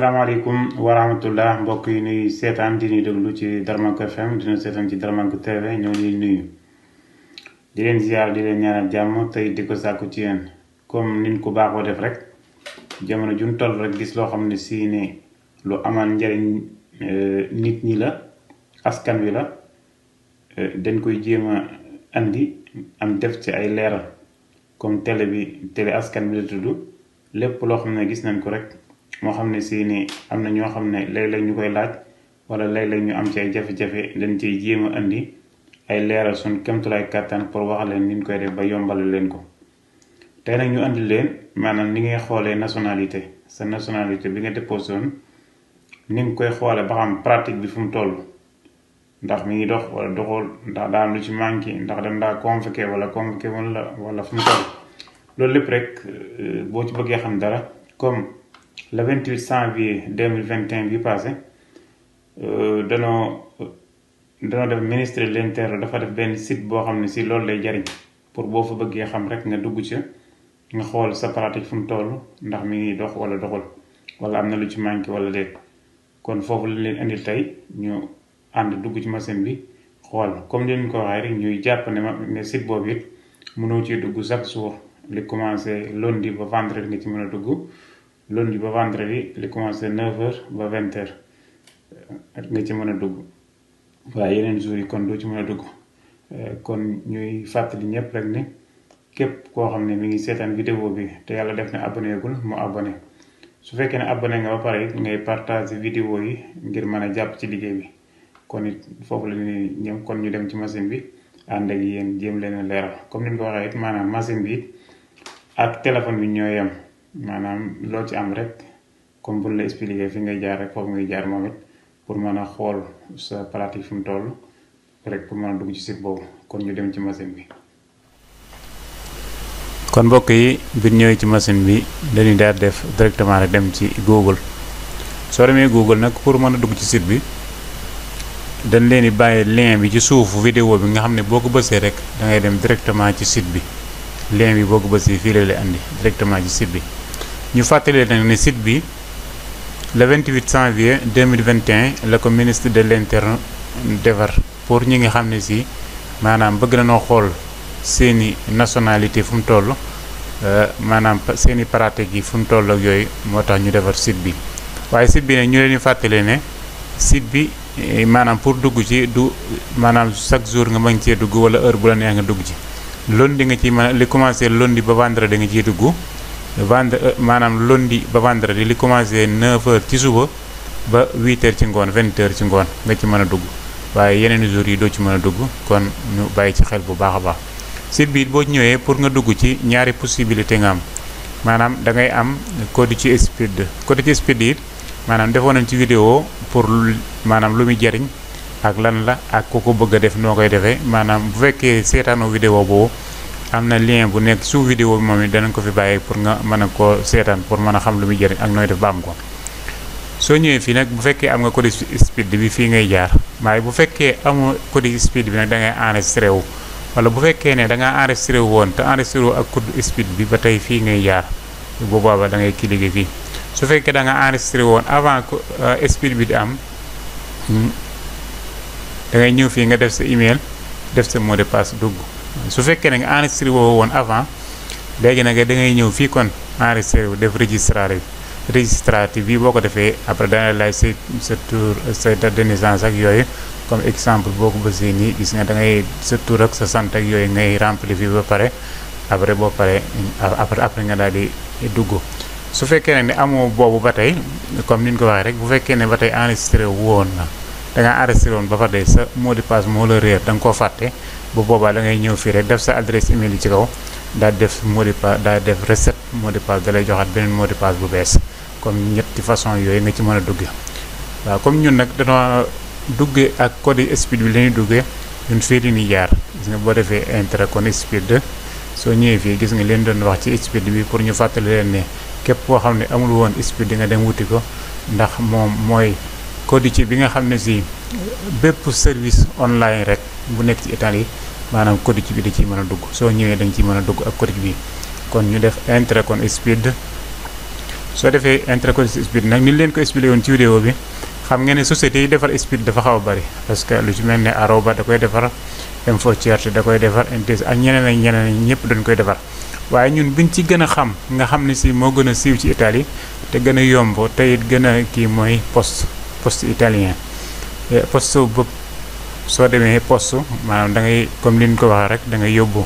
salaamaaleykum wa rahmatullah mbokk yi nuy seetaan di ñuy déglu ci Darmanko FM dina seetaan ci Darmanko TV ñoo ngi nuyu di leen ziar di leen ñaanal jàmm tey di ko sàkku ci yéen comme niñ ko baaxoo def rek jamono juñ toll rek gis loo xam ne si ne lu amal njariñ nit ñi la askan wi la dañ koy jéem a andi am def ci ay leeral comme télé askan bi la tudd lépp loo xam ne gis nañ ko rek moo xam ne si ni am na ñoo xam ne léeg-léeg ñu koy laaj wala léeg-léeg ñu am ci ay jafe-jafe dañ ciy jéem a andi ay leeral suñ kémtulaay kàttan pour wax leen ni ñu koy def ba yombal leen ko. tey nag ñu andi leen maanaam ni ngay xoolee nationalité sa nationalité bi nga déposé woon ni nga koy xoolee ba xam pratique bi fu mu toll ndax mi ngi dox wala doxul ndax daa am lu ci manqué ndax dañ daa convoqué wala convoqué woon la wala fu mu toll loolu lépp rek boo ci bëggee xam dara comme. Le 28 janvier 2021 bi passé danoo def ministre de l'Intérieur dafa def benn site boo xam ne si loolu lay jariñ pour boo fa bëggee xam rek nga dugg ci nga xool sa pratique fu mu toll ndax mi ngi dox wala doxul wala am na lu ci manqué wala déet kon foofu lañ leen indil tey ñu ànd dugg ci machine bi xool comme ni ñu ko waxee rek ñuy jàpp ne site boobu it mënoo ci dugg chaque jour li commencé lundi ba vendredi nga ci mën a dugg. lundi ba vendredi li commencé 9h ba 20h nga ci mën a dugg waaye yeneen jours yi kon doo ci mën a dugg kon ñuy fàttali ñëpp rek ne képp koo xam ne mi ngi seetaan vidéo bi te yàlla def ne abonné gul mu abonné su fekkee ne abonné nga ba pare it ngay partager vidéo yi ngir mën a jàpp ci liggéey bi kon it foofu la ñuy ñëw kon ñu dem ci machine bi ànd ak yéen jéem leen a leeral comme ni ñu ko waxee it maanaam machine bi it ak téléphone bi ñoo yem. maanaam loo ci am rek comme buñ la expliqué fi ngay jaar rek foofu ngay jaar moom it pour mën a xool sa pratique fi mu toll rek pour mën a dugg ci site boobu kon ñu dem ci machine bi. kon mbokk yi bi ñëwee ci machine bi dañuy daal def directement rek dem ci Google soo demee Google nag pour mën a dugg ci site bi dañ leen di bàyyi lien bi ci suufu vidéo bi nga xam ne boo ko bësee rek da ngay dem directement ci site bi lien bi boo ko bësee fii la lay andi directement ci site bi. ñu fàttali nag ne site bi le 28 janvier 2021 la ko ministre de l'Intérieur defar pour ñi nga xam ne si maanaam bëgg nañoo xool seeni nationalité fu mu toll maanaam seeni pratique yi fu mu toll ak yooyu moo tax ñu defar site bi waaye site bi nag ñu leen di fàttali ne site bi maanaam pour dugg ci du maanaam chaque jour nga mën cee dugg wala heure bu la neex nga dugg ci lundi nga ci mën a li commencé lundi ba vendredi nga ciy dugg. maanaam lundi ba vendredi li commencé 9h ci suba ba 8h ci ngoon 20h ci ngoon nga ci mën a dugg waaye yeneen jours yi doo ci mën a dugg kon ñu bàyyi ci xel bu baax a baax. site bi boo ñëwee pour nga dugg ci ñaari possibilité nga am maanaam da ngay am codice speed codice speed it maanaam defoon nañ ci vidéo pour maanaam lu muy jariñ ak lan la ak ku ko bëgg a def noo koy defee maanaam bu fekkee seetaanoo vidéo boobu. am na lien bu nekk sous vidéo bi moom it danañ ko fi bàyyi pour nga mën a koo seetaan pour mën a xam lu muy jëriñ ak nooy def ba am ko soo ñëwee fii nag bu fekkee am nga code speed bi fii ngay jaar waaye bu fekkee amoo code speed bi nag da ngay enregistré wu wala bu fekkee ne da ngaa enregistré wu woon te enregistré wu ak code speed bi ba tey fii ngay jaar bu boobaa da ngay cliquer fii su fekkee da nga enregistré woon avant speed bi di am da ngay ñëw fii nga def sa email def sa mot de passe dugg. su fekkee ne nga enregistré woo woon avant léegi nag da ngay ñëw fii kon enregistré wu def registratif bi boo ko defee après dana lay sa tour sa date de naissance ak yooyu comme exemple boo ko bësee nii gis nga da ngay sa tour ak sa sant ak yooyu ngay remplir fii ba pare après boo pare après nga daal di dugg su fekkee ne amoo boobu ba tey comme ni ñu ko waxee rek bu fekkee ne ba tey enregistré woon na da nga enregistré woon ba pare sa mot de passe moo la réer da nga koo fàtte. bu boobaa da ngay ñëw fii rek def sa adresse email yi ci kaw daal def mot de passe daal def reset mot de passe da lay joxaat beneen mot de passe bu bees comme ñetti façon yooyu nga ci mën a dugg waaw comme ñun nag dañoo duggee ak code speed bi la ñuy duggee ñun fii li ñuy jaar gis nga boo defee intérêt kon speed soo ñëwee fii gis nga leen doon wax ci speed bi pour ñu fàttali leen ne képp koo xam ne amul woon speed di nga dem wuti ko ndax moom mooy codice bi nga xam ne si bépp service online rek bu nekk ci Italie maanaam codice bi da ciy mën a dugg soo ñëwee da nga ciy mën a dugg ak codice bi kon ñu def intérêt kon speed soo defee interconnexion speed nag ni leen ko expliqué woon ci vidéo bi xam ngeen ne société yi defar speed dafa xaw a bari parce que lu ci mel ne Aruba da koy defar M4CRT da koy defar NTS ak ñeneen ñëpp dañ koy defar waaye ñun biñ ci gën a xam nga xam ne si moo gën a siiw ci Italie te gën a yomb te it gën a kii mooy poste italien poste bopp soo demee poste maanaam da ngay comme li ñu ko waxee rek da ngay yóbbu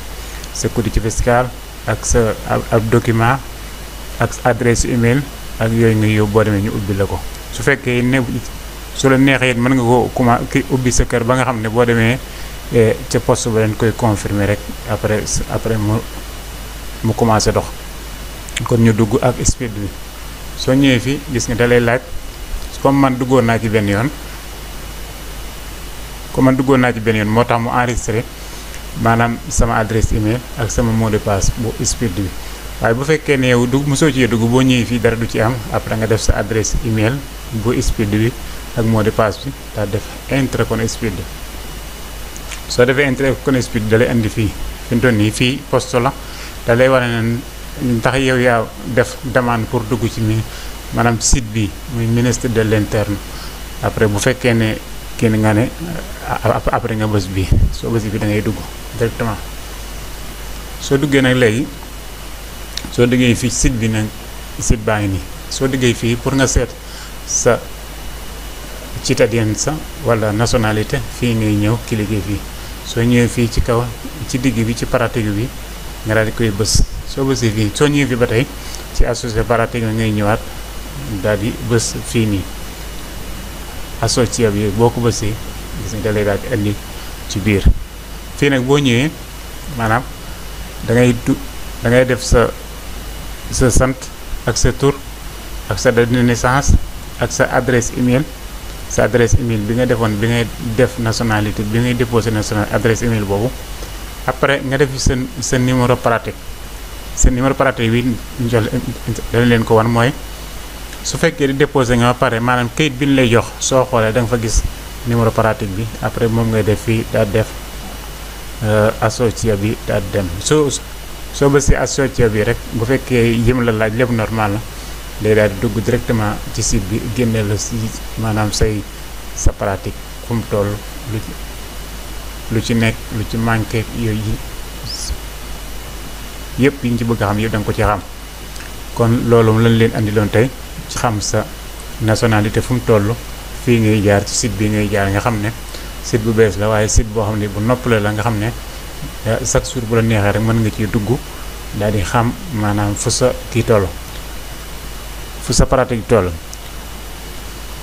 sa codice fiscal ak sa ab document ak adresse email ak yooyu nga yóbbu boo demee ñu ubbi la ko su fekkee ne su la neexee it mën nga ko commencé ubbi sa kër ba nga xam ne boo demee ca poste ba leen koy confirmer rek après mu commencé dox. kon ñu dugg ak speed bi soo ñëwee fii gis nga da lay laaj comme man duggoon naa ci benn yoon moo tax mu enregistré maanaam sama adresse email ak sama mot de passe bu speed bi waaye bu fekkee ne yow mosoo ci dugg boo ñëwee fii dara du ci am après nga def sa adresse email bu speed bi ak mot de passe bi daal def interconnect speed bi soo defee interconnect speed da lay indi fii fi mu toll nii fii poste la da lay wane ne ndax yow yaa def demande pour dugg ci maanaam site bi muy ministre de l'interne après bu fekkee ne kii nga ne après nga bës bi soo bës bi da ngay dugg directement soo duggee nag léegi soo duggee fii site bi nag site baa ngi nii soo duggee fii pour nga seet sa cittadinanza wala nationalité fii ngay ñëw cliquer fii soo ñëwee fii ci kaw ci digg bi ci pratique bi nga daal di koy bës soo bësee fii soo ñëwee fii ba tey ci associé pratique ngay ñëwaat daal di bës fii nii associé bi boo ko bësee gis nga da lay daal di indi ci biir fii nag boo ñëwee maanaam da ngay def sa sant ak sa tur ak sa date de naissance ak sa adresse email bi nga defoon bi ngay def nationalité bi ngay déposé nationalité adresse email boobu après nga def sa numéro pratique bi dana leen ko wan mooy su fekkee di déposé nga ba pare maanaam kayit bi ñu lay jox soo xoolee da nga fa gis numéro pratique bi après moom ngay def fii daal def associé bi daal dem soo bësee associé bi rek bu fekkee yëm la laaj lépp normal la day daal di dugg directement ci site bi génne la si maanaam sa pratique fu mu toll lu ci nekk lu ci manqué yooyu yëpp yi ñu ci bëgg a xam yëpp da nga ko ci xam kon loolu lañ leen andiloon tey ci xam sa nationalité fu mu toll fii ngay jaar ci site bi ngay jaar nga xam ne site bu bees la waaye site boo xam ne bu noppale la nga xam ne chaque jour bu la neexee rek mën nga ciy dugg daal di xam maanaam fu sa kii toll fu sa pratique toll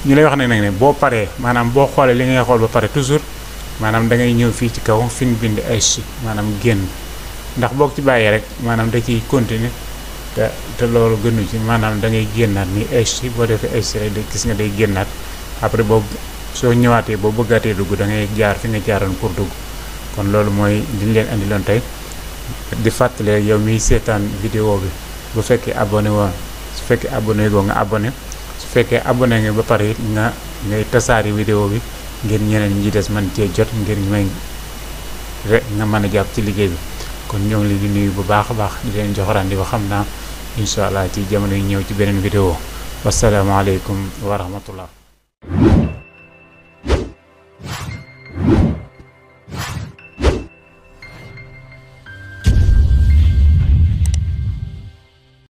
ñu lay wax nag ne boo paree maanaam boo xoolee li ngay xool ba pare toujours maanaam da ngay ñëw fii ci kaw fi ñu bind ay chi maanaam génn ndax boo ci bàyyee rek maanaam da ciy continuer te loolu gënu ci maanaam da ngay génnaat ni ay chi boo defee ay chi rek gis nga day génnaat après boobu soo ñëwaatee boo bëggaatee dugg da ngay jaar fi nga jaaroon pour dugg kon loolu mooy liñ leen andiloon tey di fàttali yow miy seetaan vidéo bi bu fekkee abonné woon su fekkee abonné goo nga abonné su fekkee abonné nga ba pare it ngay tasaari vidéo bi ngir ñeneen ñi des man cee jot ngir nga mën a jàpp ci liggéey bi kon ñoo ngi leen di nuyu bu baax a baax di leen jox rendez-vous xam naa incha allah ci jamono yi ñëw ci beneen vidéo wasalaamaaleykum wa rahmatullah